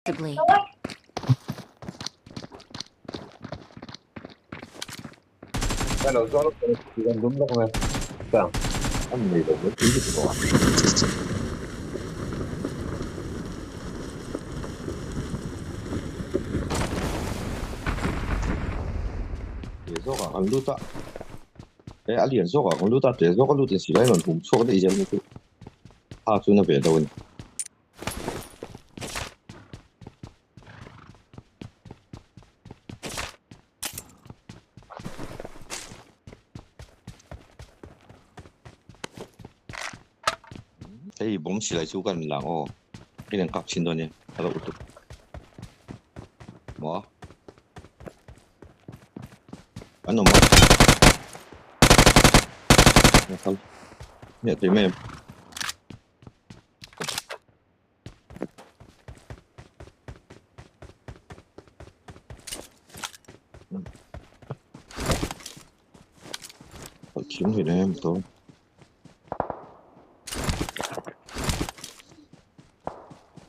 Possibly. An lut a e a lian zawk ah kan lut a te zawk a lut in silai rawn hum chhuak daih zel mai chu a chu na ve deuh a ni. Hei bawm silai chu kan lang aw in an kap chhin dawn nia a lo utuk maw an awm a kal hmiah teh mai em. Thim hi em to.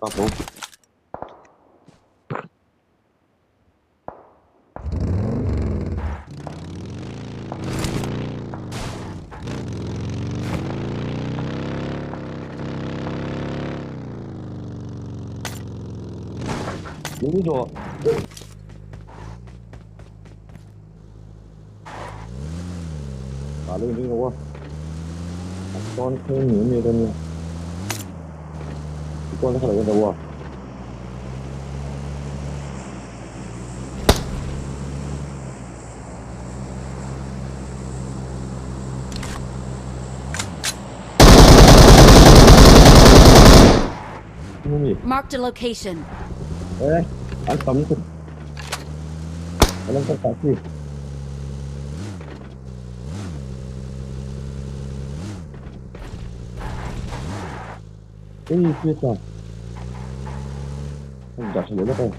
Ka bo. Đúng rồi. À, lên đi đúng không? Con thêm nữa mi con con nó phải đâu à? Marked a location. Eh, anh tắm thịt. Anh làm tất cả gì? Ê, tuyệt rồi. Không đặt xuống đất đâu.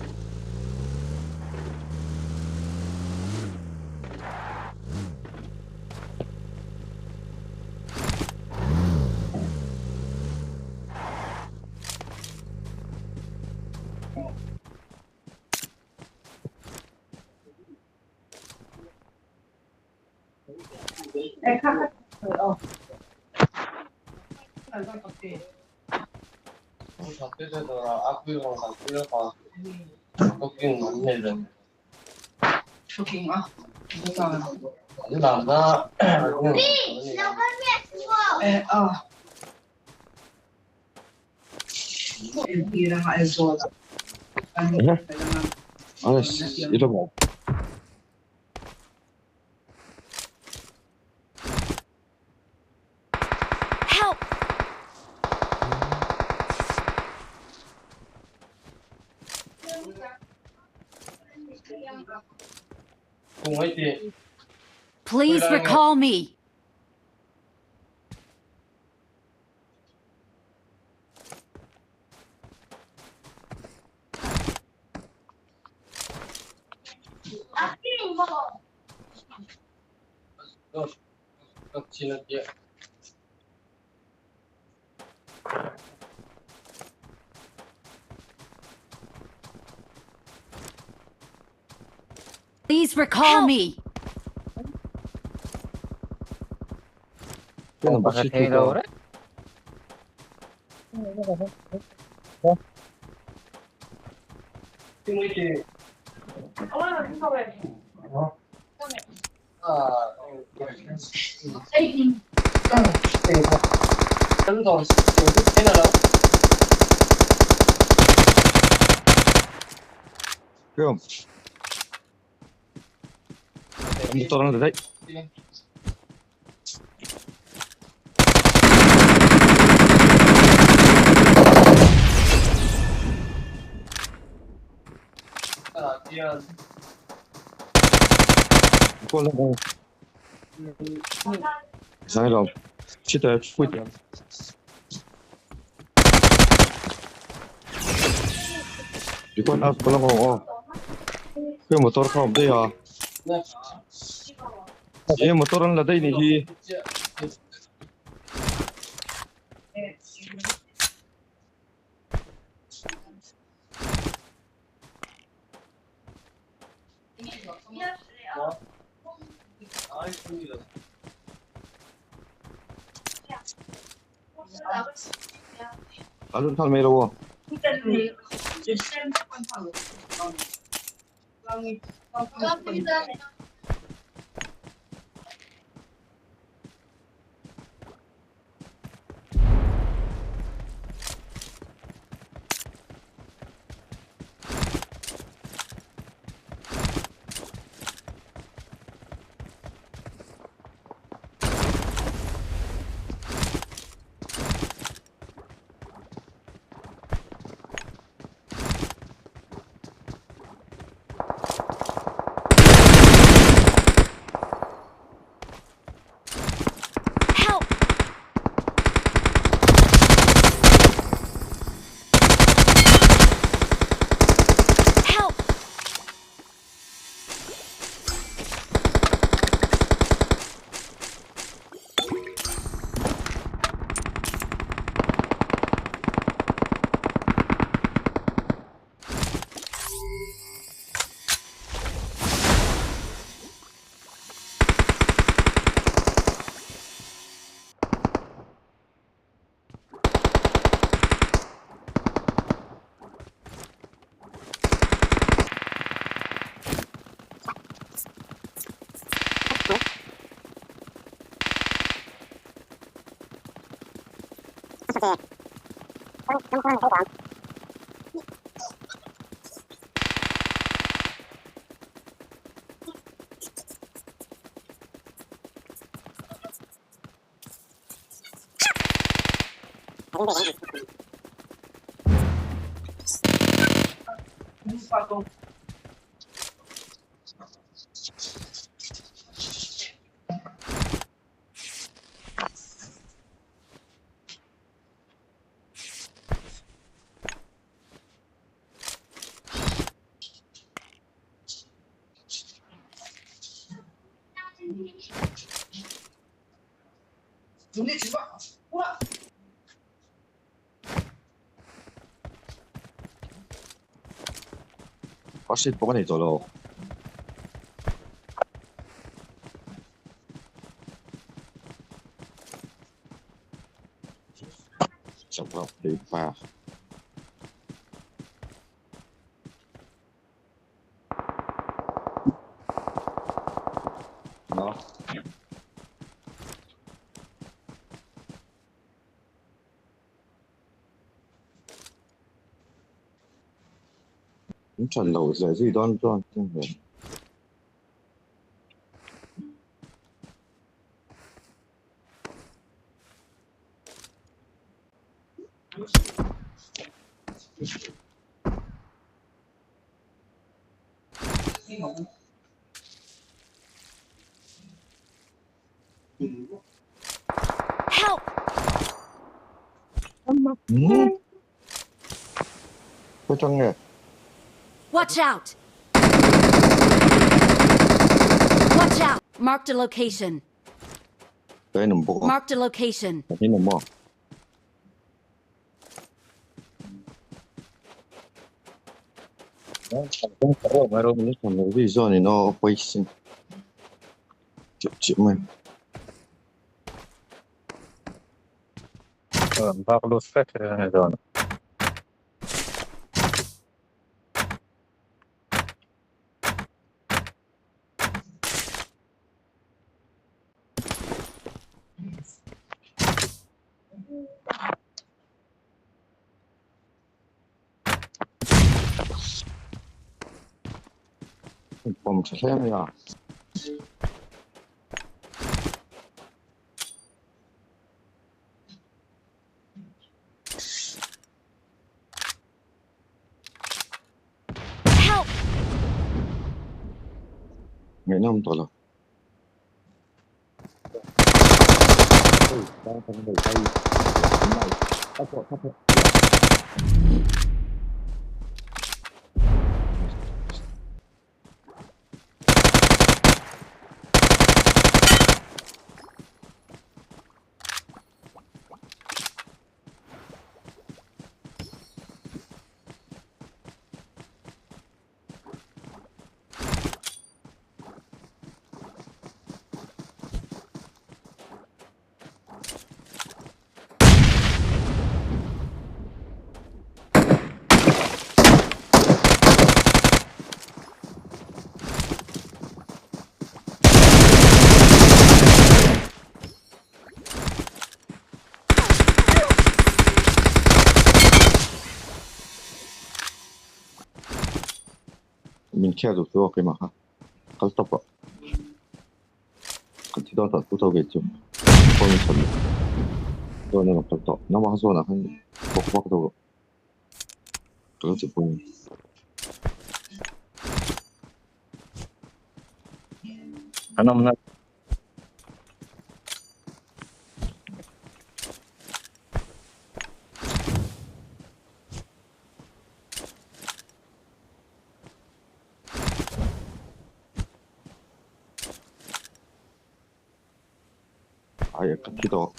Ito mo. Help! Please recall me. Please recall me. Cái làm bác sĩ chú cơ. Không? Motor na đấy. Qua lên đây. Sai rồi. Chết rồi, quit. Đi qua nào, qua lang Cái motor không đây à? Cái motor là đây này hi. A lut nghal mai lo aw. Help! Help! First aid pawh ka nei tawh lo. Chakma pa. No. Trận đầu giờ gì đoan đoan không hiểu. Help! Ừ. Có trong nghe. Watch out! Watch out! Marked a location. Cái nằm bộ. Marked a location. Cái nằm bộ. Bom ṭha hle mai a. Help! Ngaihnawm tawh lo. Min khiak duh chu a keimah kha kal tawp rawh. Kan thi dawn tawh tu tho ve chu phone in chhan dawn emaw kal tawh nangmah kha zawnah khan bawk vak deuh rawh ka lo ti pawh An awmna Ai ka thi tawh.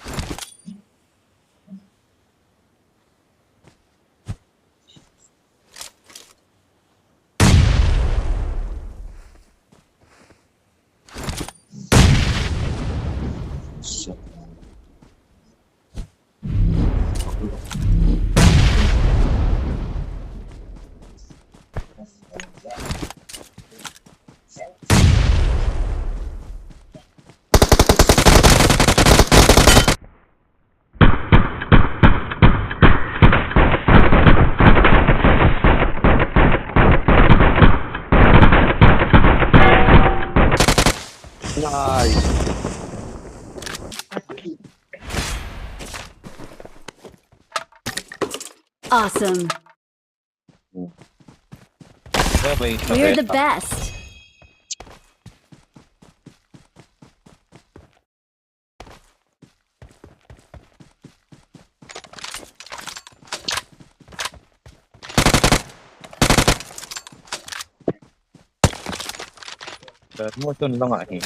Nice. Awesome. We're the best. Mo chun lang ah hi.